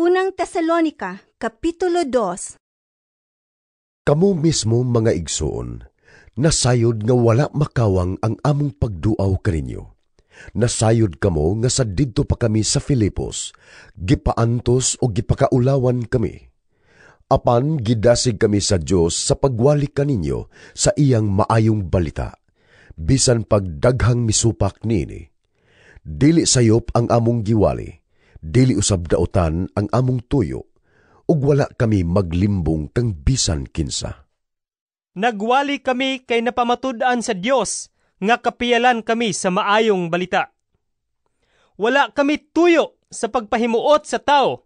Unang Tesalonika, Kapitulo 2. Kamo mismo, mga igsoon, nasayod nga wala makawang ang among pagduaw kaninyo. Nasayod kamo nga sa didto pa kami sa Filipos, gipaantos o gipakaulawan kami. Apan gidasig kami sa Dios sa pagwali kaninyo sa iyang maayong balita, bisan pagdaghang misupak niini. Dili sayop ang among giwali, dili usab daotan ang among tuyo, ug wala kami maglimbong kang bisan kinsa. Nagwali kami kay napamatud-an sa Dios nga kapiyalan kami sa maayong balita. Wala kami tuyo sa pagpahimuot sa tao,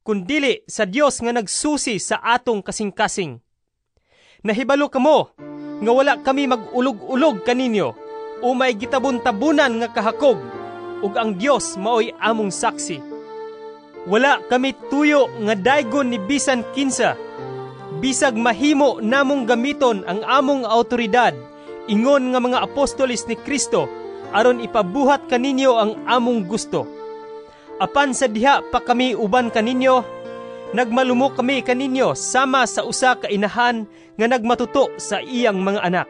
kundili sa Dios nga nagsusi sa atong kasing-kasing. Nahibalo kamo nga wala kami mag-ulog-ulog kaninyo o may gitabon-tabunan nga kahakog, ug ang Dios maoy among saksi. Wala kami tuyo nga daygon ni bisan kinsa, bisag mahimo namong gamiton ang among autoridad ingon nga mga apostoles ni Kristo aron ipabuhat kaninyo ang among gusto. Apan sa diha pa kami uban kaninyo, nagmalumo kami kaninyo sama sa usa ka inahan nga nagmatuto sa iyang mga anak.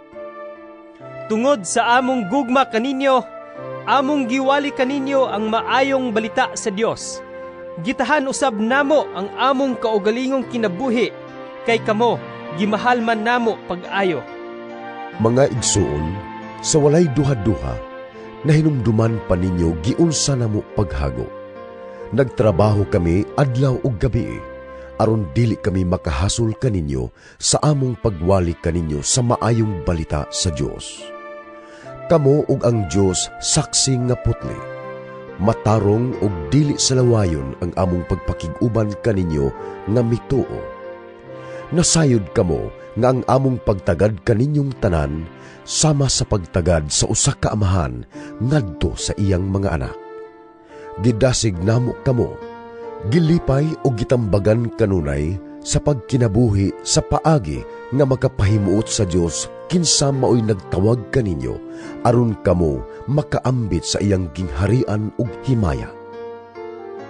Tungod sa among gugma kaninyo, among giwali kaninyo ang maayong balita sa Dios. Gitahan usab namo ang among kaugalingong kinabuhi kay kamo gimahal man namo pag-ayo. Mga igsoon, sa walay duha-duha, nahinumduman pa ninyo giunsa namo paghago. Nagtrabaho kami adlaw ug gabi, aron dili kami makahasol kaninyo sa among pagwali kaninyo sa maayong balita sa Dios. Kamo ug ang Dios saksi nga putli. Matarong ug dili salawayon ang among pagpakig-uban kaninyo nga mituo. Nasayod kamo nga ang among pagtagad kaninyong tanan sama sa pagtagad sa usa ka amahan ngadto sa iyang mga anak. Gidasig namo kamo, gilipay o gitambagan kanunay sa pagkinabuhi sa paagi nga makapahimuot sa Dios kinsa maoy nagtawag kaninyo aron kamo makaambit sa iyang gingharian ug himaya.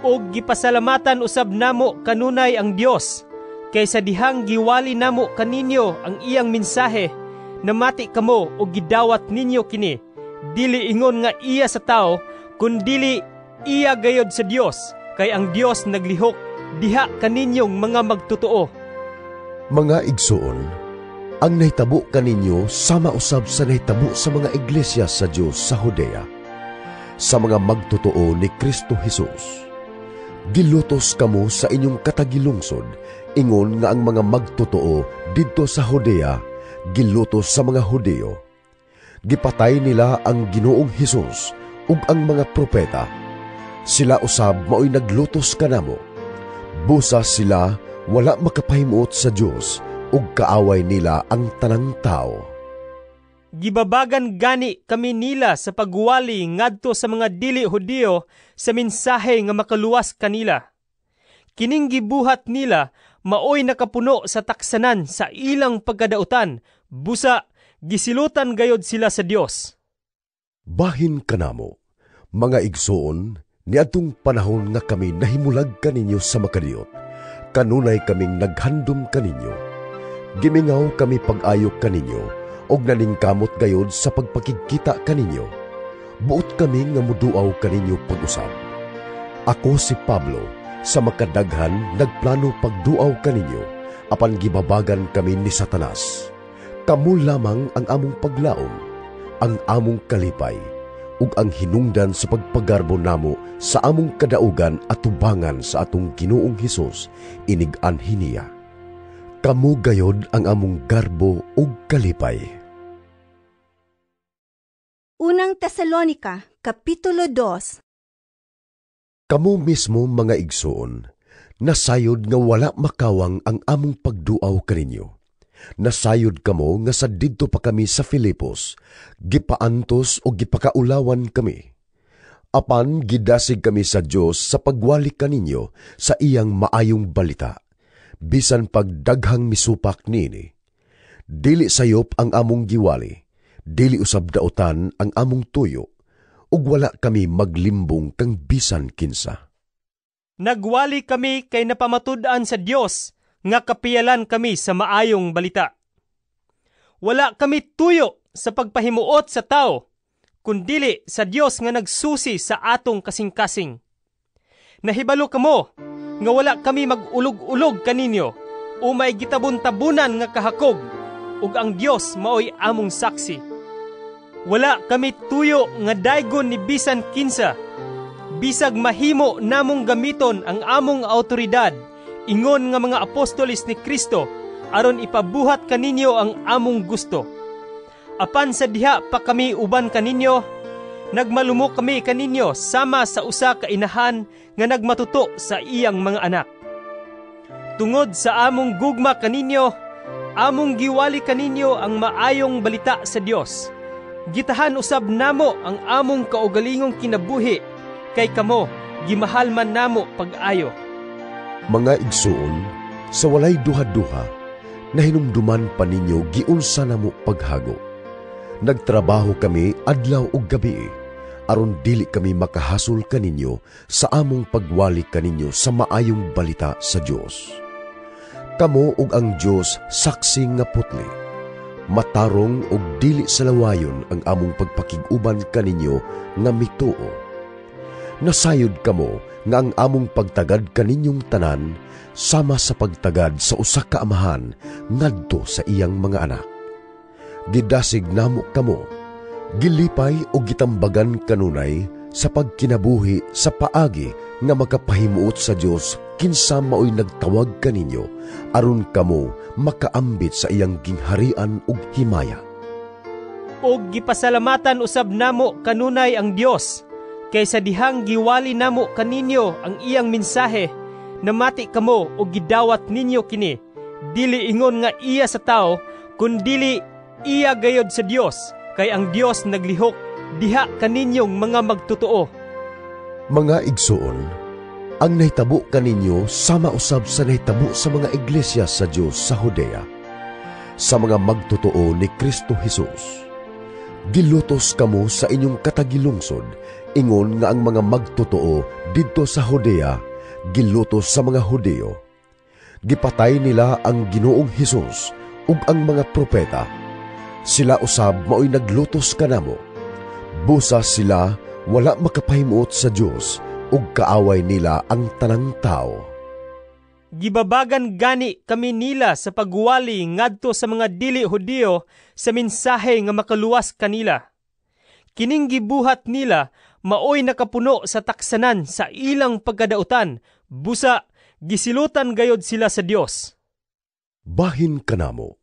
Og gipasalamatan usab namo kanunay ang Dios kay sa dihang giwali namo kaninyo ang iyang mensahe, namati kamo og gidawat ninyo kini, dili ingon nga iya sa tao, kundili iya gayod sa Dios, kay ang Dios naglihok diha kaninyong mga magtotoo. Mga igsoon, ang nahitabo kaninyo sama usab sa nahitabo sa mga iglesia sa Dios sa Judea, sa mga magtotoo ni Kristo Jesus. Gilutos kamo sa inyong katagilungsod, ingon nga ang mga magtotoo didto sa Judea gilutos sa mga Hudeo. Gipatay nila ang Ginoong Hesus ug ang mga propeta. Sila usab maoy naglutos kanamo. Busa sila wala makapahimuot sa Dios ug kaaway nila ang tanang tao. Gibabagan gani kami nila sa pagwali ngadto sa mga dili Hudiyo sa mensahe nga makaluwas kanila. Kining gibuhat nila maoy nakapuno sa taksanan sa ilang pagkadautan, busa gisilutan gayod sila sa Dios. Bahin kanamo, mga igsoon, niadtong panahon nga kami nahimulag kaninyo sa makadiyot, kanunay kaming naghandom kaninyo. Gimingaw kami pag-ayo kaninyo, og naningkamot gayod sa pagpakigkita kaninyo. Buot kami nga muduaw kaninyo pag-usab. Ako si Pablo, sa makadaghan nagplano pagduaw kaninyo, apan gibabagan kami ni Satanas. Kamo lamang ang among paglaom, ang among kalipay, ug ang hinungdan sa pagpagarbo namo sa among kadaugan at tubangan sa atong Ginoong Hesus inig-anhi niya. Kamo gayod ang among garbo ug kalipay. Unang Tesalonika, Kapitulo 2. Kamo mismo, mga igsoon, nasayod nga wala makawang ang among pagduaw kaninyo. Nasayod kamo nga sa didto pa kami sa Filipos, gipaantos o gipakaulawan kami. Apan gidasig kami sa Dios sa pagwali kaninyo sa iyang maayong balita, bisan pagdaghang misupak niini. Dili sayop ang among giwali, dili usab daotan ang among tuyo, ug wala kami maglimbong kang bisan kinsa. Nagwali kami kay napamatud-an sa Dios nga kapiyalan kami sa maayong balita. Wala kami tuyo sa pagpahimuot sa tao, kundili sa Dios nga nagsusi sa atong kasing-kasing. Nahibalo kamo nga wala kami mag-ulog-ulog kaninyo o may gitabon-tabunan nga kahakog, ug ang Dios maoy among saksi. Wala kami tuyo nga daygon ni bisan kinsa, bisag mahimo namong gamiton ang among autoridad ingon nga mga apostoles ni Kristo aron ipabuhat kaninyo ang among gusto. Apan sa diha pa kami uban kaninyo, nagmalumo kami kaninyo sama sa usa ka inahan nga nagmatuto sa iyang mga anak. Tungod sa among gugma kaninyo, among giwali kaninyo ang maayong balita sa Dios. Gitahan usab namo ang among kaugalingong kinabuhi kay kamo gimahal man namo pag-ayo. Mga igsuon, sa walay duha-duha, nahinumduman pa ninyo giunsa namo paghago. Nagtrabaho kami adlaw ug gabi aron dili kami makahasol kaninyo sa among pagwali kaninyo sa maayong balita sa Dios. Kamo ug ang Dios saksi nga putli. Matarong ug dili salawayon ang among pagpakig-uban kaninyo nga mituo. Nasayod kamo nga ang among pagtagad kaninyong tanan sama sa pagtagad sa usa ka amahan ngadto sa iyang mga anak. Gidasig namo kamo, gilipay o gitambagan kanunay sa pagkinabuhi sa paagi nga makapahimuot sa Dios kinsa maoy nagtawag kaninyo aron kamo makaambit sa iyang gingharian ug himaya. Og gipasalamatan usab namo kanunay ang Dios kay sa dihang giwali namo kaninyo ang iyang mensahe, namati kamo og gidawat ninyo kini, dili ingon nga iya sa tao, kundili iya gayod sa Dios, kay ang Dios naglihok diha kaninyong mga magtotoo. Mga igsuon, ang nahitabo kaninyo sama usab sa nahitabo sa mga iglesia sa Dios sa Judea, sa mga magtotoo ni Kristo Jesus. Gilutos kamo sa inyong katagilungsod, ingon nga ang mga magtotoo didto sa Judea gilutos sa mga Hudeo. Gipatay nila ang Ginoong Hesus ug ang mga propeta. Sila usab maoy naglutos kanamo. Busa sila wala makapahimuot sa Dios ug kaaway nila ang tanang tao. Gibabagan gani kami nila sa pagwali ngadto sa mga dili Hudiyo sa mensahe nga makaluwas kanila. Kining gibuhat nila maoy nakapuno sa taksanan sa ilang pagkadautan, busa gisilutan gayod sila sa Dios. Bahin kanamo,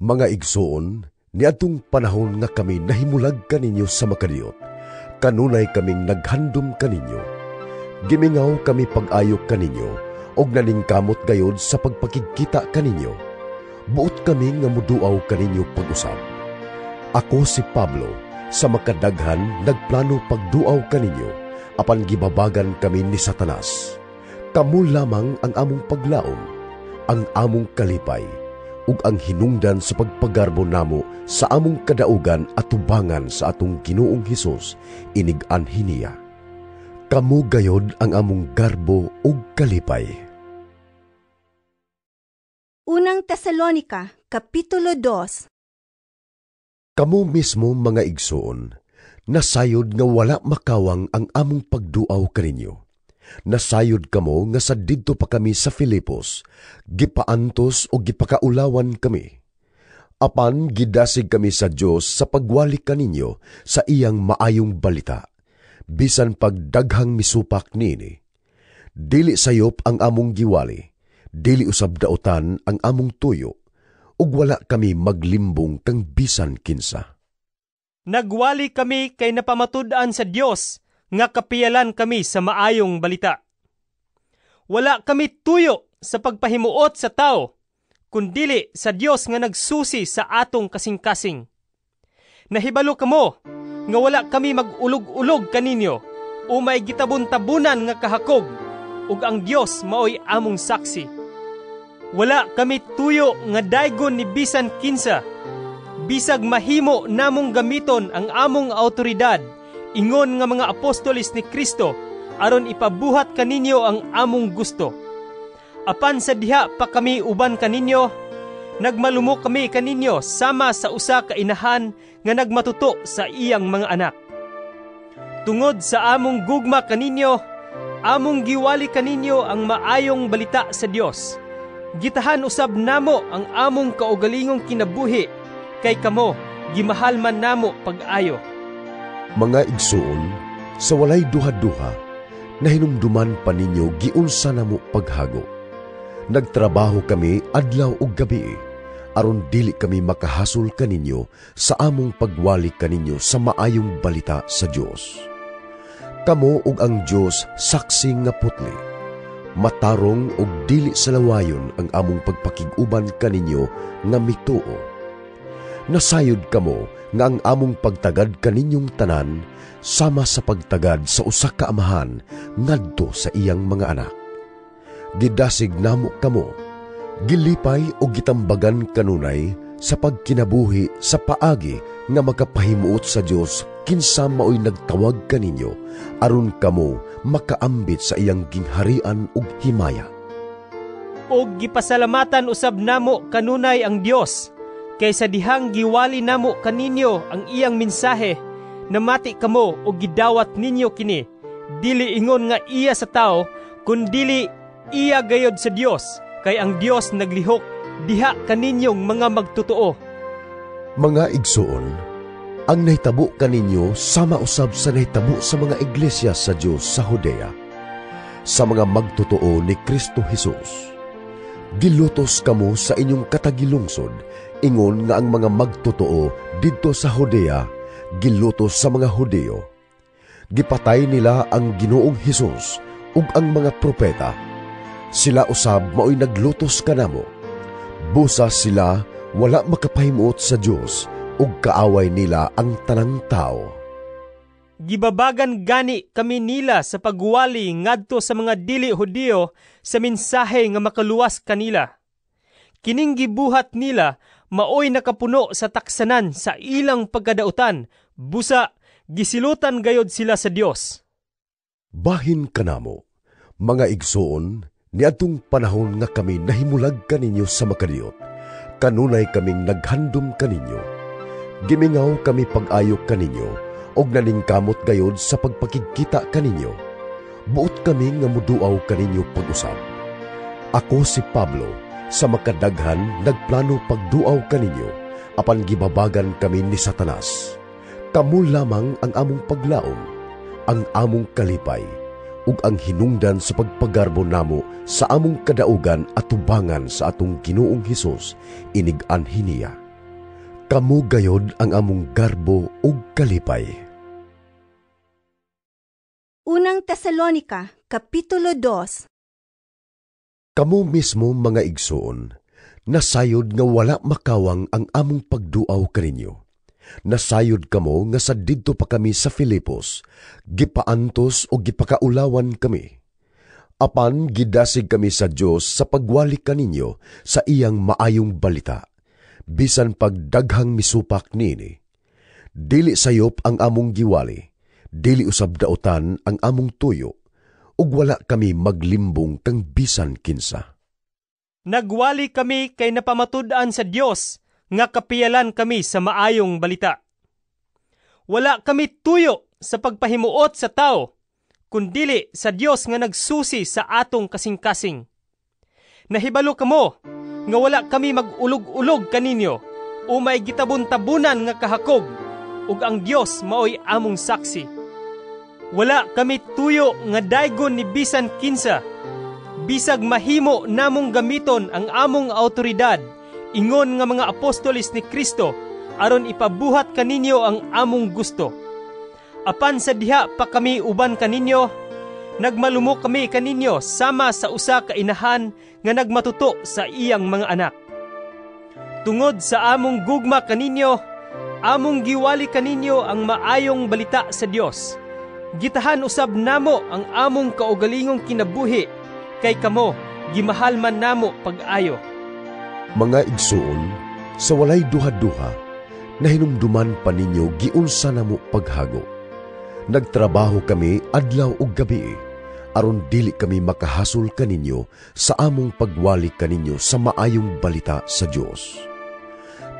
mga igsoon, niadtong panahon nga kami nahimulag kaninyo sa makadiyot, kanunay kaming naghandom kaninyo. Gimingaw kami pag-ayo kaninyo, og naningkamot gayod sa pagpakigkita kaninyo. Buot kami nga muduaw kaninyo pag-usab. Ako si Pablo, sa makadaghan nagplano pagduaw kaninyo, apan gibabagan kami ni Satanas. Kamo lamang ang among paglaom, ang among kalipay, ug ang hinungdan sa pagpagarbo namo sa among kadaugan at tubangan sa atong Ginoong Hesus inig-anhi niya. Kamo gayod ang among garbo ug kalipay. Unang Tesalonika, Kapitulo 2. Kamo mismo, mga igsoon, nasayod nga wala makawang ang among pagduaw kaninyo. Nasayod kamo nga sa didto pa kami sa Filipos, gipaantos o gipakaulawan kami. Apan gidasig kami sa Dios sa pagwali kaninyo sa iyang maayong balita, bisan pagdaghang misupak niini. Dili sayop ang among giwali, dili usab daotan ang among tuyo, ug wala kami maglimbong kang bisan kinsa. Nagwali kami kay napamatud-an sa Dios nga kapiyalan kami sa maayong balita. Wala kami tuyo sa pagpahimuot sa tao, kundili sa Dios nga nagsusi sa atong kasing-kasing. Nahibalo kamo nga wala kami mag-ulog-ulog kaninyo o may gitabon-tabunan nga kahakog, ug ang Dios maoy among saksi. Wala kami tuyo nga daygon ni bisan kinsa, bisag mahimo namong gamiton ang among autoridad ingon nga mga apostoles ni Kristo aron ipabuhat kaninyo ang among gusto. Apan sa diha pa kami uban kaninyo, nagmalumo kami kaninyo sama sa usa ka inahan nga nagmatuto sa iyang mga anak. Tungod sa among gugma kaninyo, among giwali kaninyo ang maayong balita sa Dios. Gitahan usab namo ang among kaugalingong kinabuhi kay kamo gimahal man namo pag-ayo. Mga igsuon, sa walay duha-duha, nahinumduman pa ninyo giunsa namo paghago. Nagtrabaho kami adlaw ug gabi, aron dili kami makahasol kaninyo sa among pagwali kaninyo sa maayong balita sa Dios. Kamo ug ang Dios saksi nga putli. Matarong ug dili salawayon ang among pagpakig-uban kaninyo nga mituo. Nasayod kamo nga ang among pagtagad kaninyong tanan sama sa pagtagad sa usa ka amahan ngadto sa iyang mga anak. Gidasig namo kamo, gilipay o gitambagan kanunay sa pagkinabuhi sa paagi nga makapahimuot sa Dios kinsa maoy nagtawag kaninyo aron kamo makaambit sa iyang gingharian ug himaya. Og gipasalamatan usab namo kanunay ang Dios kay sa dihang giwali namo kaninyo ang iyang mensahe, namati kamo og gidawat ninyo kini, dili ingon nga iya sa tawo, kundili iya gayod sa Dios, kay ang Dios naglihok diha kaninyong mga magtotoo. Mga igsuon, ang nahitabo kaninyo sama usab sa nahitabo sa mga iglesia sa Dios sa Judea, sa mga magtotoo ni Kristo Jesus. Gilutos kamo sa inyong katagilungsod, ingon nga ang mga magtotoo didto sa Judea gilutos sa mga Hudeo. Gipatay nila ang Ginoong Hesus ug ang mga propeta. Sila usab maoy naglutos kanamo. Busa sila wala makapahimuot sa Dios ug kaaway nila ang tanang tao. Gibabagan gani kami nila sa pagwali ngadto sa mga dili Hudiyo sa mensahe nga makaluwas kanila. Kining gibuhat nila maoy nakapuno sa taksanan sa ilang pagkadautan, busa gisilutan gayod sila sa Dios. Bahin kanamo, mga igsoon, niadtong panahon nga kami nahimulag kaninyo sa makadiyot, kanunay kaming naghandom kaninyo. Gimingaw kami pag-ayo kaninyo, og naningkamot gayod sa pagpakigkita kaninyo. Buot kami nga muduaw kaninyo pag-usab. Ako si Pablo, sa makadaghan nagplano pagduaw kaninyo, apan gibabagan kami ni Satanas. Kamo lamang ang among paglaom, ang among kalipay, ug ang hinungdan sa pagpagarbo namo sa among kadaugan at tubangan sa atong Ginoong Hesus inig-anhi niya. Kamo gayod ang among garbo ug kalipay. Unang Tesalonika, Kapitulo 2. Kamo mismo mga igsoon, nasayod nga wala makawang ang among pagduaw kaninyo. Nasayod kamo nga sa didto pa kami sa Filipos, gipaantos o gipakaulawan kami. Apan gidasig kami sa Dios sa pagwali kaninyo sa iyang maayong balita, bisan pagdaghang misupak niini. Dili sayop ang among giwali, dili usab daotan ang among tuyo, ug wala kami maglimbong kang bisan kinsa. Nagwali kami kay napamatud-an sa Dios nga kapiyalan kami sa maayong balita. Wala kami tuyo sa pagpahimuot sa tao, kundili sa Dios nga nagsusi sa atong kasing-kasing. Nahibalo kamo nga wala kami mag-ulog-ulog kaninyo o may gitabon-tabunan nga kahakog, ug ang Dios maoy among saksi. Wala kami tuyo nga daygon ni bisan kinsa, bisag mahimo namong gamiton ang among autoridad ingon nga mga apostoles ni Kristo aron ipabuhat kaninyo ang among gusto. Apan sa diha pa kami uban kaninyo, nagmalumo kami kaninyo sama sa usa ka inahan nga nagmatuto sa iyang mga anak. Tungod sa among gugma kaninyo, among giwali kaninyo ang maayong balita sa Dios. Gitahan usab namo ang among kaugalingong kinabuhi kay kamo gimahal man namo pag-ayo. Mga igsuon, sa walay duha-duha, nahinumduman pa ninyo giunsa namo paghago. Nagtrabaho kami adlaw ug gabi aron dili kami makahasol kaninyo sa among pagwali kaninyo sa maayong balita sa Dios.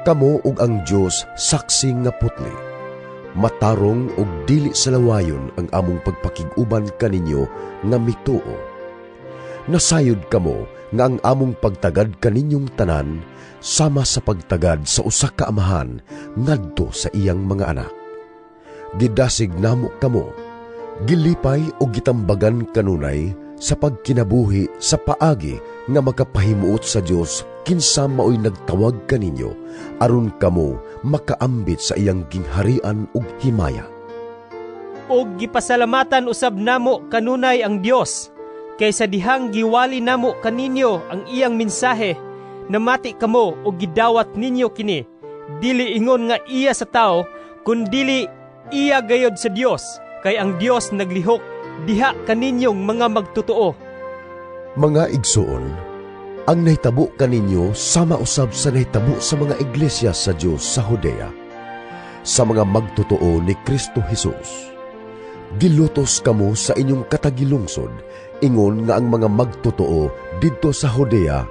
Kamo ug ang Dios saksi nga putli. Matarong ug dili salawayon ang among pagpakig-uban kaninyo nga mituo. Nasayod kamo nga ang among pagtagad kaninyong tanan sama sa pagtagad sa usa ka amahan ngadto sa iyang mga anak. Gidasig namo kamo, gilipay o gitambagan kanunay sa pagkinabuhi sa paagi nga makapahimuot sa Dios kinsa maoy nagtawag kaninyo aron kamo makaambit sa iyang gingharian ug himaya. Og gipasalamatan usab namo kanunay ang Dios kay sa dihang giwali namo kaninyo ang iyang mensahe, namati kamo og gidawat ninyo kini, dili ingon nga iya sa tawo, kundili iya gayod sa Dios, kay ang Dios naglihok diha kaninyong mga magtotoo. Mga igsoon, ang nahitabo kaninyo sama usab sa nahitabo sa mga iglesia sa Dios sa Judea, sa mga magtotoo ni Kristo Jesus. Gilutos kamo sa inyong katagilungsod, ingon nga ang mga magtotoo didto sa Judea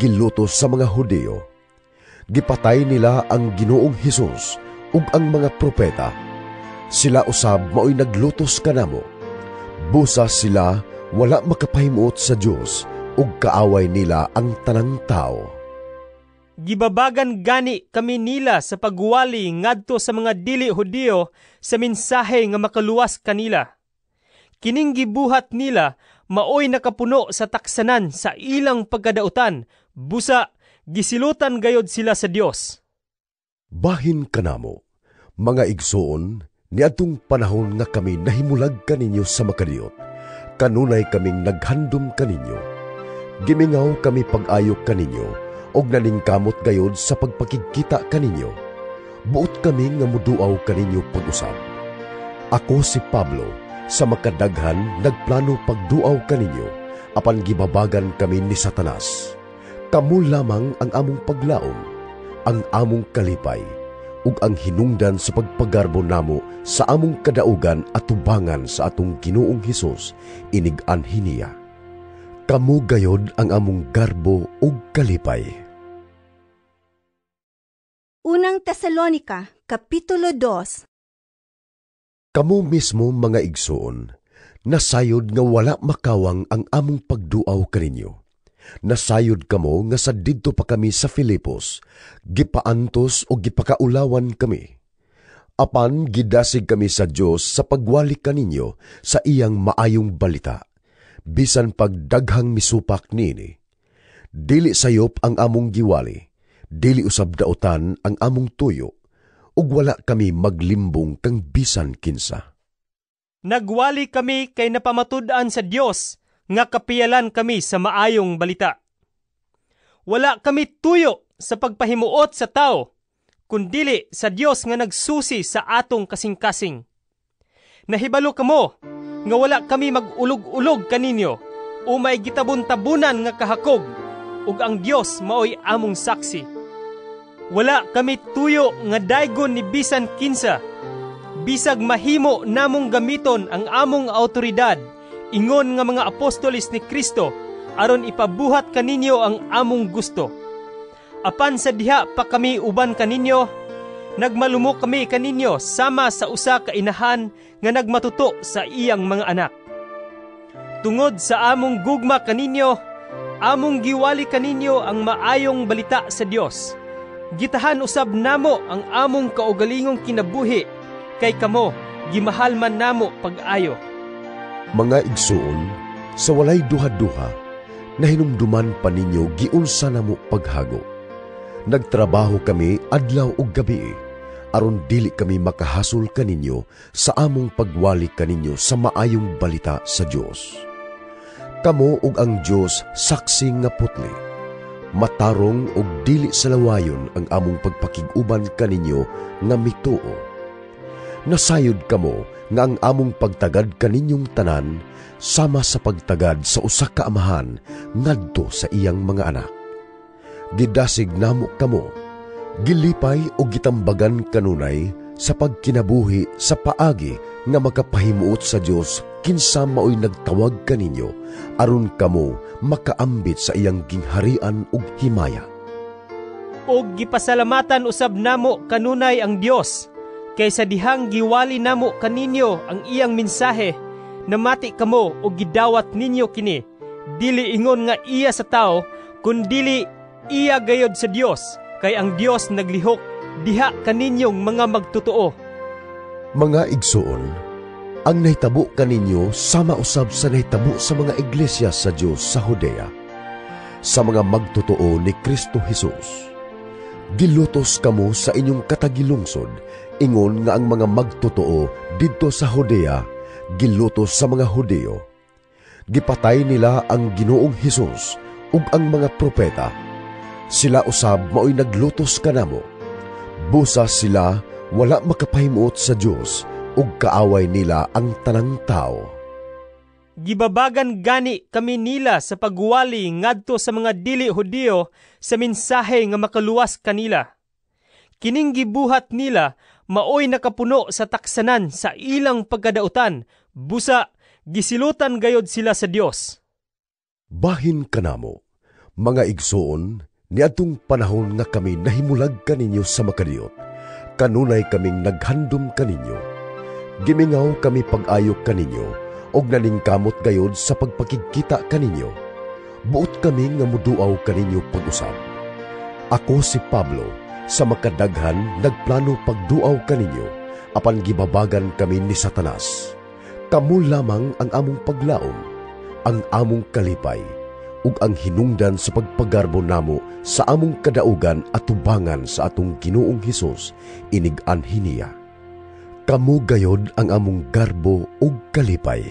gilutos sa mga Hudeo. Gipatay nila ang Ginoong Hesus ug ang mga propeta. Sila usab maoy naglutos kanamo. Busa sila wala makapahimuot sa Dios ug kaaway nila ang tanang tao. Gibabagan gani kami nila sa pagwali ngadto sa mga dili Hudiyo sa mensahe nga makaluwas kanila. Kining gibuhat nila maoy nakapuno sa taksanan sa ilang pagkadautan, busa gisilutan gayod sila sa Dios. Bahin kanamo, mga igsoon, niadtong panahon nga kami nahimulag kaninyo sa makadiyot, kanunay kaming naghandom kaninyo. Gimingaw kami pag-ayo kaninyo, og naningkamot gayod sa pagpakigkita kaninyo. Buot kami nga muduaw kaninyo pag-usab. Ako si Pablo, sa makadaghan nagplano pagduaw kaninyo, apan gibabagan kami ni Satanas. Kamo lamang ang among paglaom, ang among kalipay, ug ang hinungdan sa pagpagarbo namo sa among kadaugan at tubangan sa atong Ginoong Hesus inig-anhi niya. Kamo gayod ang among garbo ug kalipay. Unang Tesalonika, Kapitulo 2. Kamo mismo mga igsoon, nasayod nga wala makawang ang among pagduaw kaninyo. Nasayod kamo nga sa didto pa kami sa Filipos, gipaantos o gipakaulawan kami. Apan gidasig kami sa Dios sa pagwali kaninyo sa iyang maayong balita, bisan pagdaghang misupak niini. Dili sayop ang among giwali, dili usab daotan ang among tuyo, ug wala kami maglimbong kang bisan kinsa. Nagwali kami kay napamatud-an sa Dios nga kapiyalan kami sa maayong balita. Wala kami tuyo sa pagpahimuot sa tao, kundili sa Dios nga nagsusi sa atong kasing-kasing. Nahibalo kamo nga wala kami mag-ulog-ulog kaninyo o may gitabon-tabunan nga kahakog, ug ang Dios maoy among saksi. Wala kami tuyo nga daygon ni bisan kinsa, bisag mahimo namong gamiton ang among autoridad ingon nga mga apostoles ni Kristo aron ipabuhat kaninyo ang among gusto. Apan sa diha pa kami uban kaninyo, nagmalumo kami kaninyo sama sa usa ka inahan nga nagmatuto sa iyang mga anak. Tungod sa among gugma kaninyo, among giwali kaninyo ang maayong balita sa Dios. Gitahan usab namo ang among kaugalingong kinabuhi, kay kamo gimahal man namo pag-ayo. Mga igsoon, sa walay duha-duha, nahinumduman pa ninyo giunsa namo paghago. Nagtrabaho kami adlaw ug gabi, aron dili kami makahasol kaninyo sa among pagwali kaninyo sa maayong balita sa Dios. Kamo ug ang Dios saksi nga putli. Matarong ug dili salawayon ang among pagpakig-uban kaninyo nga mituo. Nasayod kamo nga ang among pagtagad kaninyong tanan sama sa pagtagad sa usa ka amahan ngadto sa iyang mga anak. Gidasig namo kamo, gilipay o gitambagan kanunay sa pagkinabuhi sa paagi nga makapahimuot sa Dios kinsa maoy nagtawag kaninyo aron kamo makaambit sa iyang gingharian ug himaya. Og gipasalamatan usab namo kanunay ang Dios kay sa dihang giwali namo kaninyo ang iyang mensahe, namati kamo og gidawat ninyo kini, dili ingon nga iya sa tawo, kundili iya gayod sa Dios, kay ang Dios naglihok diha kaninyong mga magtotoo. Mga igsoon, ang nahitabo kaninyo sama usab sa nahitabo sa mga iglesia sa Dios sa Judea, sa mga magtotoo ni Kristo Jesus. Gilutos kamo sa inyong katagilungsod, ingon nga ang mga magtotoo didto sa Judea gilutos sa mga Hudeo. Gipatay nila ang Ginoong Hesus ug ang mga propeta. Sila usab maoy naglutos kanamo. Busa sila wala makapahimuot sa Dios ug kaaway nila ang tanang tao. Gibabagan gani kami nila sa pagwali ngadto sa mga dili Hudiyo sa mensahe nga makaluwas kanila. Kining gibuhat nila maoy nakapuno sa taksanan sa ilang pagkadautan, busa gisilutan gayod sila sa Dios. Bahin kanamo, mga igsoon, niadtong panahon nga kami nahimulag kaninyo sa makadiyot, kanunay kaming naghandom kaninyo. Gimingaw kami pag-ayo kaninyo, og naningkamot gayod sa pagpakigkita kaninyo. Buot kami nga muduaw kaninyo pag-usab. Ako si Pablo, sa makadaghan nagplano pagduaw kaninyo, apan gibabagan kami ni Satanas. Kamo lamang ang among paglaom, ang among kalipay, ug ang hinungdan sa pagpagarbo namo sa among kadaugan at tubangan sa atong Ginoong Hesus inig-anhi niya. Kamo gayod ang among garbo ug kalipay.